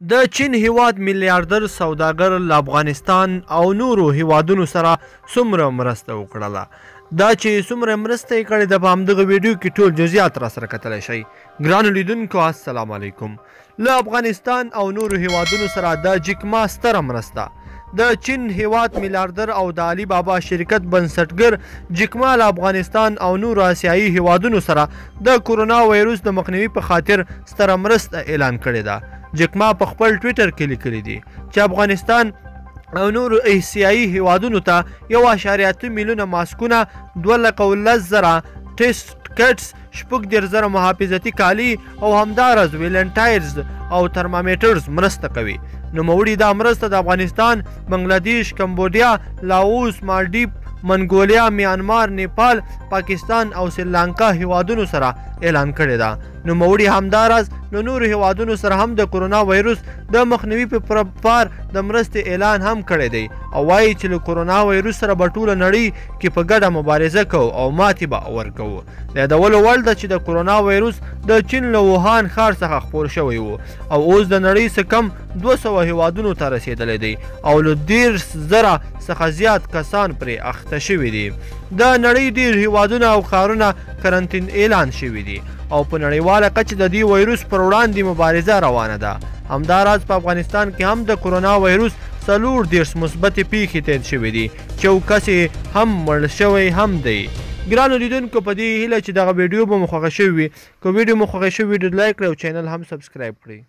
د چین هیواد میلیاردر سوداګر له افغانستان او نورو هیوادونو سره څومره مرسته وکړله؟ دا چې څومره مرسته یې کړې ده، په همدغه ویډیو کې ټول جزئیات را سره کتلی شئ. ګرانو لیدونکو السلام علیکم. له افغانستان او نورو هیوادونو سره د جیکما ستره مرسته. د چین هیواد میلیاردر او د علي بابا شرکت بنسټګر جیکما له افغانستان او نورو آسیایي هیوادونو سره د کورونا ویروس د مخنیوي په خاطر ستره مرسته اعلان کړې ده. جیکما په خپل ټویټر کې لیکلي دي چې افغانستان او نورو اسیایي هیوادونو ته 1.8 میلیونه ماسکونه، 210,000 ټیسټ کټس، 36,000 محافظتي کالي او همداراز ویلنټایرز او ترمامیټرز مرسته کوي. نوموړي دا مرسته د افغانستان، بنگلادیش، کمبودیا، لاوس، مالدیپ، منګولیا، میانمار، نیپال، پاکستان او سریلانکا هیوادونو سره اعلان کړې ده. نوموړي همداراز له نورو هیوادونو سره هم د کورونا ویروس د مخنیوي په پار د مرستې اعلان هم کړی دی او وایي چې له کورونا ویروس سره به ټوله نړۍ کې په ګډه مبارزه کوو او ماتې به ورکوو. د یادولو وړ ده چې د کورونا ویروس د چین له ووهان ښار څخه خپور شوی و او اوس د نړۍ څه کم 200 هیوادونو ته رسېدلی دی او له 30,000 څخه زیات کسان پرې اخته شوي دي. د نړۍ ډېر هیوادونه او ښارونه کرنټین اعلان شوي دي او په نړیواله کچه د دې ویروس پر وړاندې مبارزه روانه ده. همداراز په افغانستان کې هم د کورونا ویروس 34 مثبتې پیښې تایید شوې دي چې یو کس یې هم مړ شوی هم دی. ګرانو لیدونکو، په دې هیله چې دغه ویډیو به مو خوښه شوې وي. که ویډیو مو خوښه شوې، ویډیو لایک کړئ او چینل هم سبسکرایب کړئ.